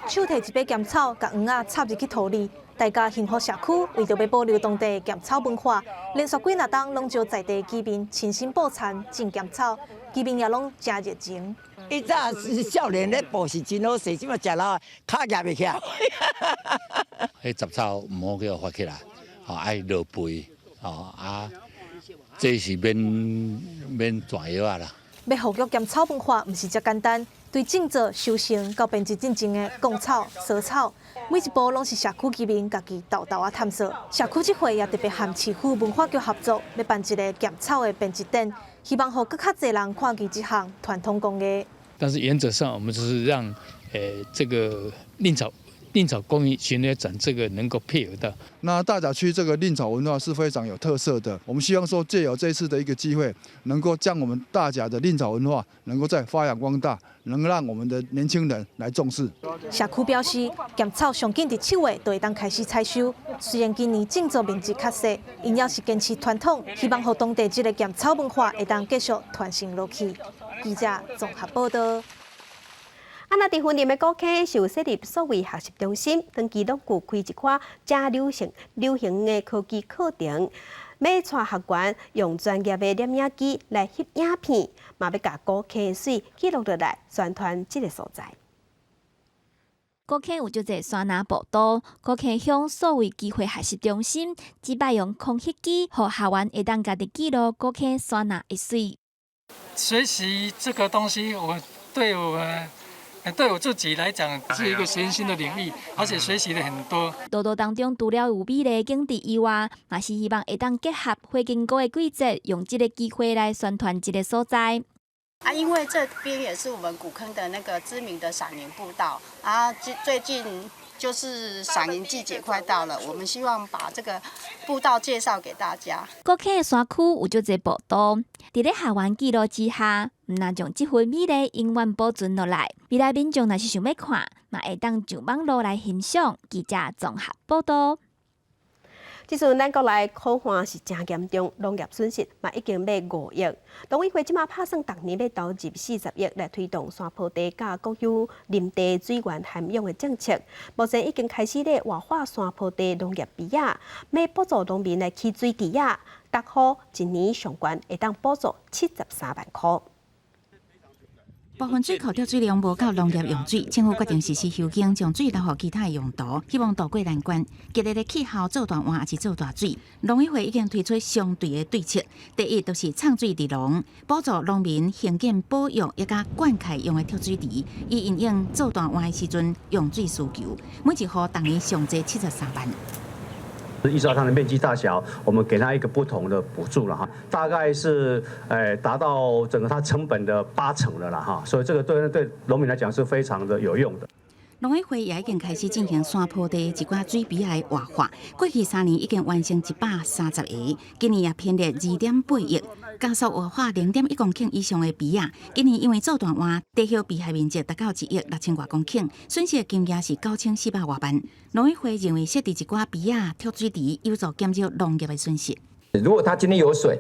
手提一把鹹草，共筏仔插入去土裡。大甲幸福社區為著欲保留當地鹹草文化，連續幾若冬攏招在地居民親身布田種鹹草，居民也攏誠熱情。以早是少年咧捕是真好勢，這馬食老跤舉袂起來。彼雜草毋好予發起來，吼愛落肥，吼啊，這是免免轉藥仔啦。欲復育鹹草文化，毋是遮簡單。對種植、收成到編織進前的摃草、梳草，每一步攏是社區居民家己沓沓仔探索。社區這回也特別和市府文化局合作，欲辦一个鹹草的編織展，希望予閣較濟人看見這項傳統工藝。但是原則上，我們就是讓這個藺草工藝巡迴展這個能夠配合到。那大甲區這個藺草文化是非常有特色的，我們希望說借由這次的一個機會，能夠將我們大甲的藺草文化能夠再發揚光大，能讓我們的年輕人來重視。社區表示，鹹草上緊佇7月就會當開始採收。雖然今年種植面積較細，𪜶猶是堅持傳統，希望予當地這个鹹草文化會當繼續傳承落去。記者綜合報道。啊，若佇雲林的古坑是有設立數位學習中心，長期攏有開一寡誠流行的科技課程，欲帶學員用專業的攝影機來翕影片，嘛欲共古坑的媠記錄落來，宣傳這个所在。古坑有足濟山林步道，古坑鄉數位機會學習中心，這擺用空翕機，予學員會當家己記錄古坑山林的媠。學習這個東西，我對我自己來講是一個全新的領域，而且學習了很多。道路當中除了有美麗景致以外，嘛是希望會當結合火經過的季節，用這个機會來宣傳這个所在。啊，因為這邊也是我們古坑的那個知名的賞螢步道啊，最近就是賞螢季節快到了，我們希望把這個步道介紹給大家。古坑的山區有足濟步道，佇咧校園記錄之下，毋但將這份美麗永遠保存落來。未來民眾若是想欲看，嘛會當上網路來欣賞。記者綜合報道。這陣咱國內苦旱是誠嚴重，農業損失嘛已經欲5億。農委會這馬拍算，逐年欲投入40億來推動山坡地佮國有林地水源涵養的政策。目前已經開始咧活化山坡地農業埤仔，欲補助農民來起水池仔，逐戶一年上懸會當補助73萬箍。部分水庫蓄水量無夠農業用水，政府決定實施休耕，將水留予其他的用途，希望渡過難關。激烈的氣候做大旱，抑是做大水，農委會已經推出相對的對策。第一，就是藏水佇農，補助農民興建保育抑佮灌溉用的蓄水池，以因應做大旱的時陣用水需求。每一戶逐年上濟73萬。依照它的面積大小，我們給它一個不同的補助了哈，大概是達到整個它成本的8成了啦哈，所以這個對農民來講是非常的有用的。農委會也已經開始進行山坡地一寡水埤仔的活化，過去3年已經完成130個，今年也編列2.8億，加速活化0.1公頃以上的埤仔。今年因為做大旱，地葉被害面積達到1億6千外公頃，損失金額是9400外萬。農委會認為設置一寡埤仔蓄水池，有助減少農業的損失。如果它今天有水，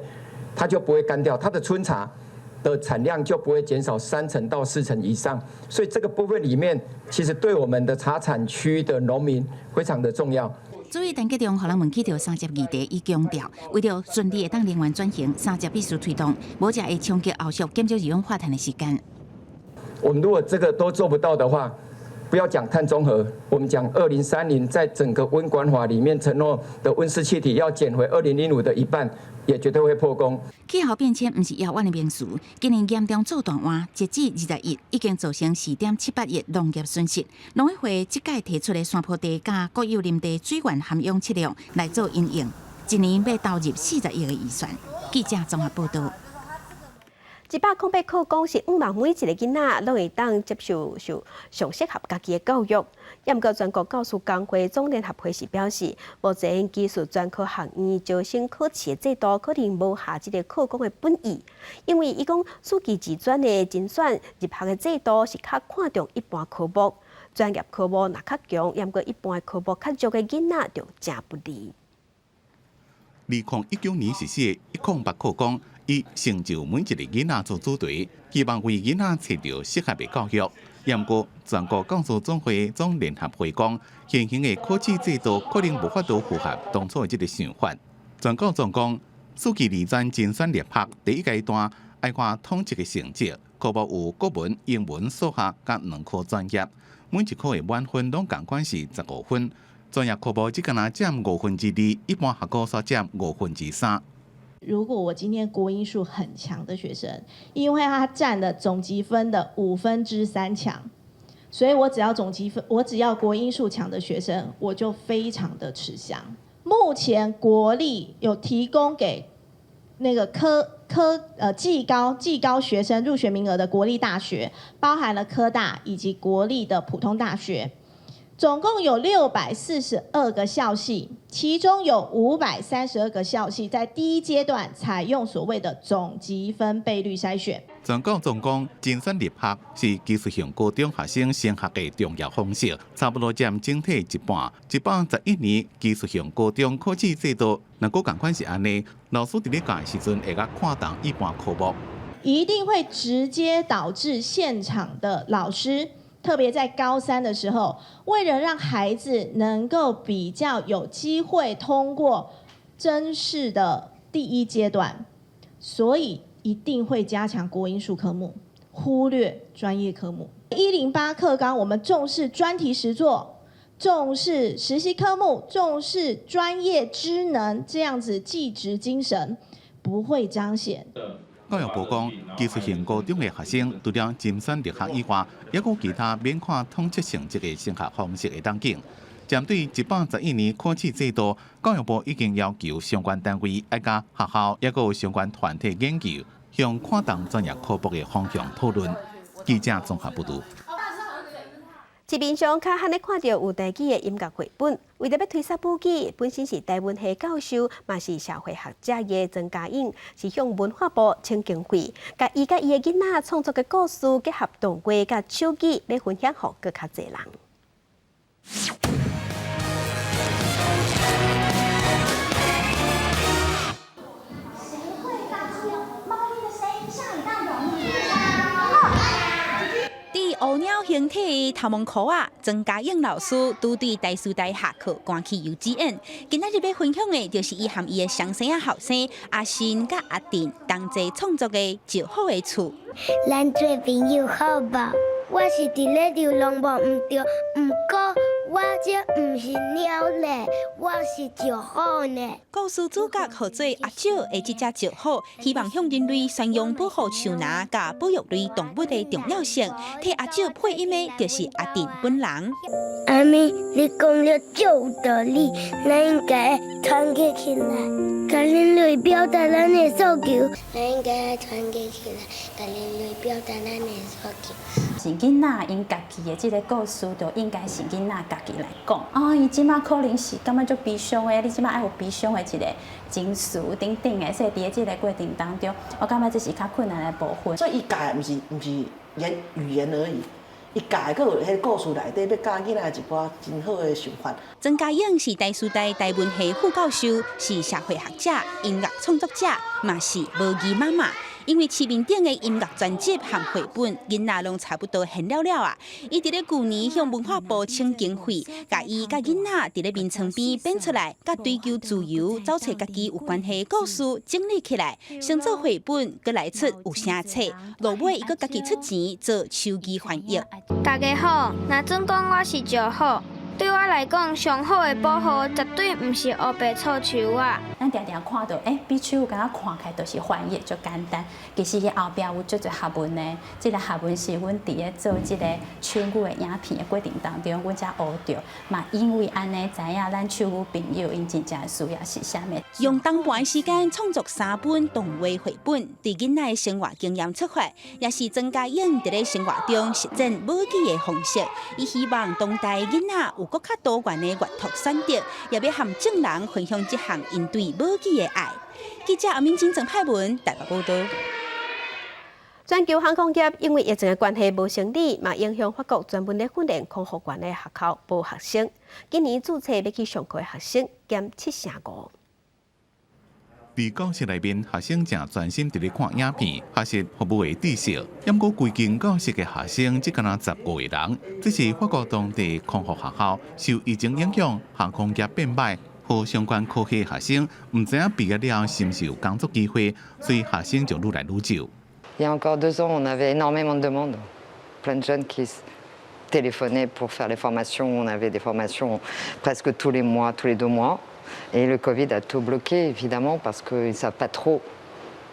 它就不會乾掉，它的春茶的產量就不會減少3成到4成以上，所以這個部分裡面，其實對我們的茶產區的農民非常的重要。主委陳吉仲予人問起著三接議題，伊強調，為著順利會當能源轉型，三接必須推動，無才會衝擊後續減少二氧化碳的時間。我們如果這個都做不到的話，不要講碳中和，我們講2030在整個溫管法裡面承諾的溫室氣體要減回2005的一半，也絕對會破功。氣候變遷毋是遙遠的名詞，今年嚴重做大旱，截至21已經造成4.78億農業損失。農委會這屆提出的山坡地佮國有林地水源涵養策略來做因應，一年欲投入40億的預算。記者綜合報道。108課綱是向望每一个囡仔攏會當接受受上適合家己的教育。毋過全國教師工會總聯合會是表示，目前技術專科學院招生考試的制度可能無合這个課綱的本意，因為伊講四技二專的甄選入學的制度是較看重一般科目，專業科目若較強，毋過一般的科目較弱的囡仔就誠不利。2019年實施的108課綱，以成就每一个囡仔做主題，希望為囡仔揣著適合的教育。毋過，全國教師總會總聯合會講，現行的考試制度可能無法度符合當初的這个想法。全教總講，四技二專甄選入學第一階段愛看統測的成績，科目有國文、英文、數學佮兩科專業，每一科的滿分攏仝款是15分。專業科目只敢若佔2/5，一般學科煞佔3/5。如果我今天國英數很強的學生，因為他佔了總級分的3/5強，所以我只要總級分，我只要國英數強的學生，我就非常的吃香。目前國立有提供給那個科科呃技高學生入學名額的國立大學，包含了科大以及國立的普通大學。總共有642個校系，其中有532個校系在第一階段採用所謂的總級分倍率篩選。全教總講，甄選入學是技術性高中學生升學的重要方式，差不多佔整體一半。111年技術性高中考試制度，若閣仝款是按呢，老師佇咧教的時陣會較看重一般科目，一定會直接導致現場的老師。特別在高三的時候，為了讓孩子能夠比較有機會通過甄試的第一階段，所以一定會加強國英數科目，忽略專業科目。108課綱，我們重視專題實作，重視實習科目，重視專業知能，這樣子技職精神不會彰顯。教育部講，技術性高中的學生，除了甄選入學以外，抑閣有其他免看統測成績的升學方式會當揀。針對111年考試制度，教育部已經要求相關單位愛佮學校，抑閣有相關團體研究，向跨黨專業科目的方向討論。記者綜合報導。市面上較罕咧看著有台語的音樂繪本，為著欲推捒母語，本身是台文系教授，嘛是社會學者的曾嘉穎，是向文化部請經費，共伊佮伊的囡仔創作的故事結合動畫佮手語，欲分享予閣較濟人。烏鳥形體的頭毛箍仔，曾嘉穎老師拄對台師大下課，趕去幼稚園。今仔日欲分享的，就是伊和伊的雙生仔後生阿信佮阿定同齊創作的《石虎的厝》。咱做朋友好無？我是佇咧流浪無毋對，毋過我這毋是鳥咧，我是石虎呢。故事主角號做阿石的這隻石虎，希望向人類宣揚保護樹林佮保育類動物的重要性。替阿石配音的，就是阿定本人。阿咪，你講得足有道理，咱應該團結起來，共人類表達咱的訴求。咱應該團結起來，共人類表達咱的訴求。是囡仔𪜶家己的這个故事，就應該是囡仔家己來講。啊，伊這馬可能是感覺足悲傷的，你這馬愛有悲傷的一个情緒等等的，所以佇咧這个過程當中，我感覺這是較困難的部分。所以伊教的毋是語言而已，伊教的閣有彼个故事內底欲教囡仔一寡真好的想法。曾嘉穎是台師大台文系副教授，是社會學者、音樂創作者，嘛是母語媽媽。因為市面頂的音樂專輯和繪本，囡仔攏差不多現了了啊！伊佇咧舊年向文化部請經費，共伊佮囡仔佇咧眠床邊編出來，佮追求自由、找揣家己有關係的故事整理起來，先做繪本，閣來出有聲冊，落尾伊閣家己出錢做手語翻譯。大家好，若準講我是石虎。對我來講，上好的保護絕對毋是烏白錯樹仔。咱定定看著，欸，比手敢若看起來就是翻譯足簡單，其實伊後壁有足濟學問的。這个學問是阮佇咧做這个手語的影片的過程當中，阮才學著。嘛，因為按呢，知影咱手語朋友𪜶真正需要是啥物。用冬半的時間創作三本動畫繪本，對囡仔的生活經驗出發，也是曾嘉穎佇咧生活中實踐母語的方式。伊希望當代囡仔有閣較多元的閱讀選擇，也欲和眾人分享這項𪜶對母語的愛。記者阿敏晶、曾派文台北報導。全球航空業因為疫情的關係無生理，嘛影響法國專門咧訓練空服員的學校無學生。今年註冊欲去上課的學生減75%。佇教室內面，學生正專心佇咧看影片，學習服務的知識。毋過規間教室的學生只敢若15個人。這是法國當地空服學校受疫情影響，航空業變歹，予相關科系學生毋知影畢業了是毋是有工作機會，所以學生就愈來愈少。 Il y a encore 2 ans, on avait énormément de demandes, plein de jeunes qui téléphonaient pour faire les formations. On avait des formations presque tous les mois, tous les 2 mois. Et le Covid a tout bloqué, évidemment, parce qu'ils ne savent pas trop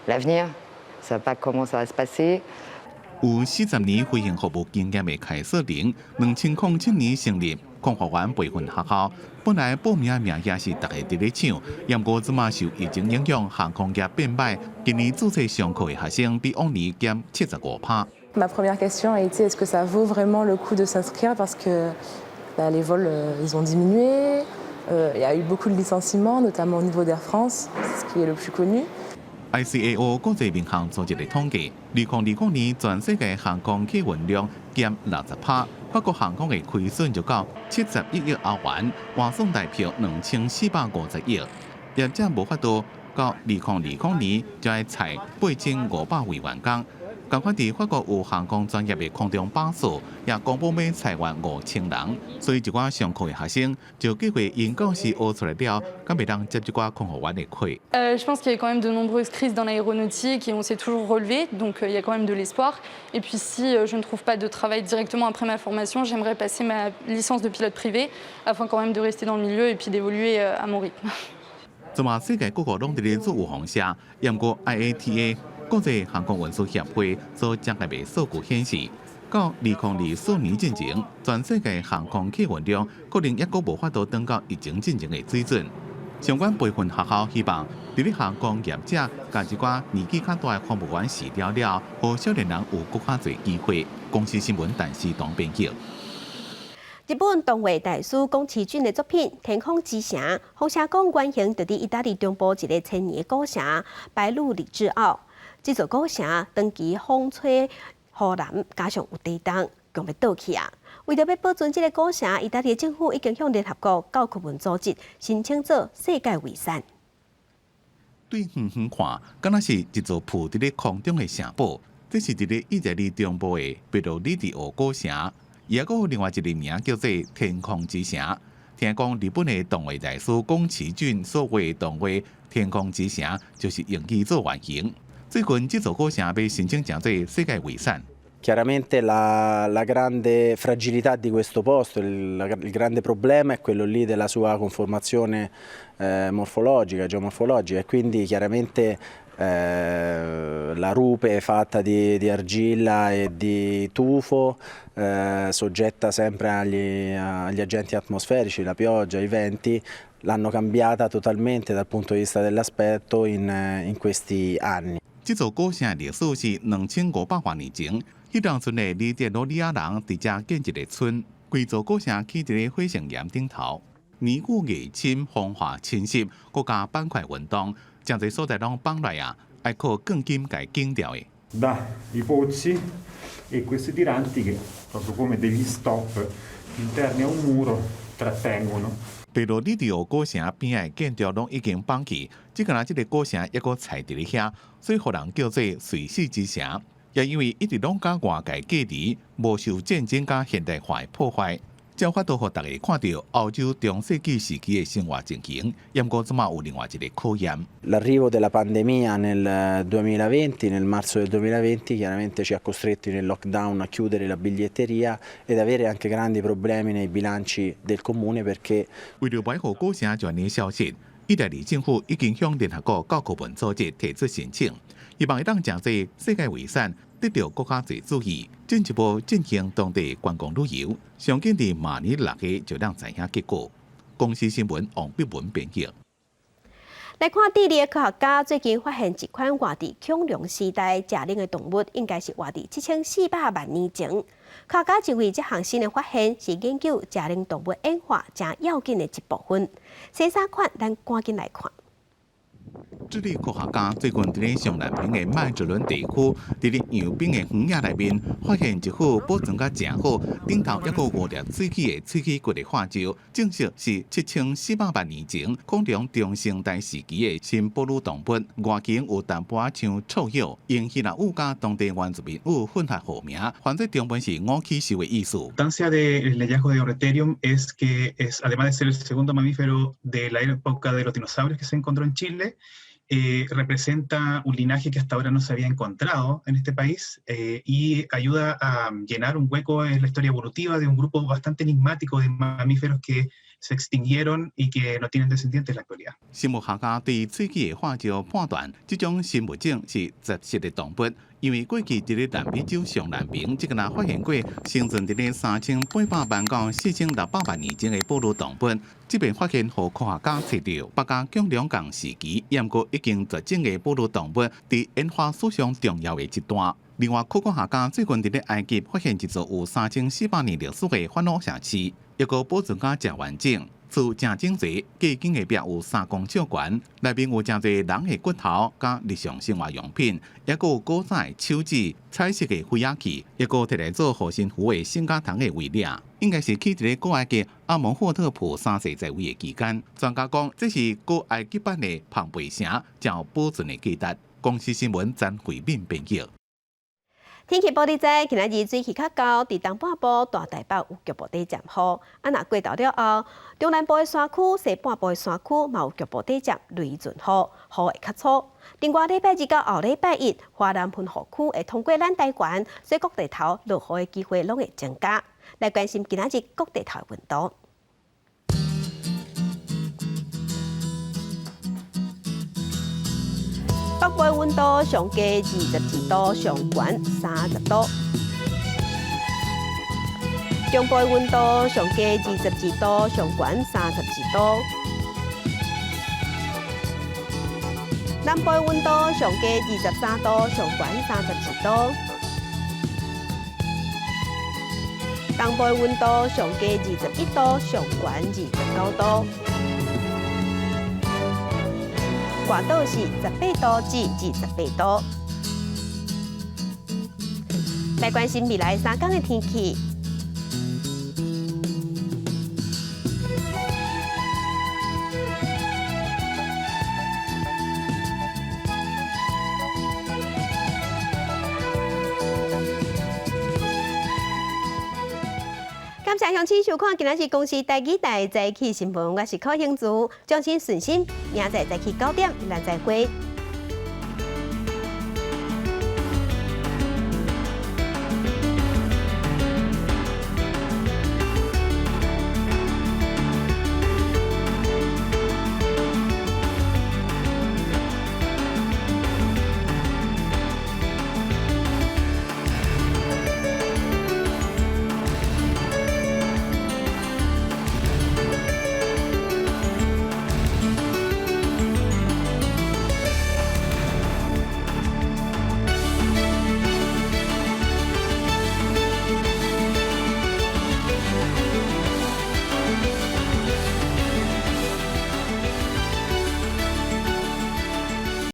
l'avenir, ils ne savent pas comment ça va se passer. 有40年飛行服務經驗的凱瑟琳，2007年成立空服員培訓學校。本來報名名額是逐家佇咧搶，毋過這馬受疫情影響，航空業變歹，今年註冊上課的學生比往年減75%。 Ma première question a été: est-ce que ça vaut vraiment le coup de s'inscrire, parce que bah, les vols ils ont diminué, il y a eu beaucoup de licenciements, notamment au niveau d'Air France, c'est ce qui est le plus connu. ICAO 國際民航組織的統計，2020年全世界航空客運量減60%，法國航空的虧損就到71億歐元，換算台幣2450億。業者無法度到2020年就愛裁8500位員工。仝款佇法國有航空專業的空中巴士也公布欲裁員5000人，所以一寡上課的學生就計劃𪜶教師學出來了，敢會當接這寡空服員的課。 Je pense qu'il y a quand même de nombreuses crises dans l'aéronautique et on s'est toujours relevé, donc il y a quand même de l'espoir. Et puis si je ne trouve pas de travail directement après ma formation, j'aimerais passer ma licence de pilote privé afin quand même de rester dans le milieu et puis d'évoluer à mon rythme. 這馬世界各國攏佇咧做預防射，毋過 IATA 國際航空運輸協會所掌握的數據顯示，到2024年進前，全世界航空客運量可能猶閣無法度轉到疫情進前的水準。相關培訓學校希望佇咧向工業者共一寡年紀較大的服務員辭掉了，予少年人有閣較濟機會。公視新聞陳思東編輯。日本動畫大師宮崎駿的作品《天空之城》，風車講原型就佇意大利中部一个千年的古城白鷺里治奧。這座古城長期風吹雨淋，加上有地動，強欲倒去啊！為著欲保存這个古城，意大利政府已經向聯合國教科文組織申請做世界遺產。對遠遠看，敢若是一座浮佇咧空中的城堡。這是佇咧意大利中部的貝羅里迪奧古城，伊猶閣有另外一个名叫做天空之城。聽講日本的動畫大師宮崎駿所畫的動畫《天空之城》就是用伊做原型。最近這座古城欲申請成做世界遺產。 Chiaramente la grande fragilità di questo posto, il grande problema è quello lì della sua conformazione morfologica, geomorfologica e quindi chiaramente la rupe fatta di argilla e di tufo, soggetta sempre agli agenti atmosferici, la pioggia, i venti, l'hanno cambiata totalmente dal punto di vista dell'aspetto in questi anni. 這座古城的歷史是2500外年前，彼當陣的尼德羅里亞人佇遮建一个村，規座古城起佇咧火成岩頂頭，年久月深，風化侵蝕，閣加板塊運動，誠濟所在攏崩來啊，愛靠鋼筋共緊牢的。 Da i pozzi e questi tiranti che proprio come degli stop interni a un muro trattengono. 白鷺里迪奧古城邊仔的建築攏已經崩去，只干焦這个古城猶閣徛佇咧遐，所以予人叫做垂死之城。也因為一直攏佮外界隔離，無受戰爭佮現代化的破壞，才有法度予大家看著歐洲中世紀時期的生活情形。毋過這馬有另外一个考驗。 L'arrivo della pandemia nel 2020, nel marzo del 2020, chiaramente ci ha costretti nel lockdown a chiudere la biglietteria ed avere anche grandi problemi nei bilanci del comune perché 為著袂予古城就按呢消失，意大利政府已經向聯合國教科文組織提出申請，希望會當成做世界遺產，得著閣較濟注意，進一步振興當地觀光旅遊。上緊佇明年6月就當知影結果。公視新聞王碧文編譯。來看智利的科學家最近發現一款活佇恐龍時代食奶的動物，應該是活佇7400萬年前。科學家認為這項新的發現是研究食奶動物演化誠要緊的一部分。這三款，咱趕緊來看。智利科學家最近佇咧上南邊的麥哲倫地區，佇咧樣冰的荒野內面，發現一副保存甲誠好、頂頭猶閣有五粒喙齒的喙齒骨的化石，證實是7400萬年前恐龍中生代時期的新哺乳動物。外形有淡薄仔像臭鼬，用希臘語佮當地原住民語混合號名，翻做中文是五齒獸的意思。 La importancia del hallazgo de Horatherium es que es, además de ser el segundo mamífero de la época de los dinosaurios que se encontró en Chile, representa un linaje que hasta ahora no se había encontrado en este país y ayuda a llenar un hueco en la historia evolutiva de un grupo bastante enigmático de mamíferos que se extinguieron y que no tienen descendientes en la actualidad. 生物學家對喙齒的化石判斷，這種新物種是雜食的動物，因為過去佇咧南美洲上南邊，這個若發現過生存佇咧3800萬到4600萬年前的哺乳動物，這遍發現予科學家揣著，捌佮恐龍仝時期，毋過已經絕種的哺乳動物，佇演化史上重要的一段。另外，考古學家最近佇咧埃及發現一座有3400年歷史的法老城市，抑閣保存甲誠完整。厝誠整齊，隔間的壁有3公尺懸，內面有誠濟人的骨頭佮日常生活用品，抑閣有古早的手指、彩色的飛仔器，抑閣摕來做護身符的聖甲蟲的遺跡，應該是起佇咧古埃及阿蒙霍特普三世在位的期間。專家講，這是古埃及版的龐貝城，誠有保存的價值。公視新聞曾慧敏編譯。天氣報你知，今仔日水氣較厚，佇東半部、大台北有局部短暫雨。啊，若過晝了後，中南部的山區、西半部的山區嘛有局部短暫雷陣雨，雨會較粗。另外，禮拜二到後禮拜一，華南雲雨區會通過咱台灣，所以各地頭落雨的機會攏會增加。來關心今仔日各地頭的溫度。北部溫度上低22度，上懸30度。中部溫度上低22度，上懸32度。南部溫度上低23度，上懸32度。東部溫度上低21度，上懸29度。外島是18度至28度。來關心未來3工的天氣。感謝鄉親收看，今仔日公視台語台早起新聞，我是柯興竹，掌聲順心，明仔載早起9點，咱再會。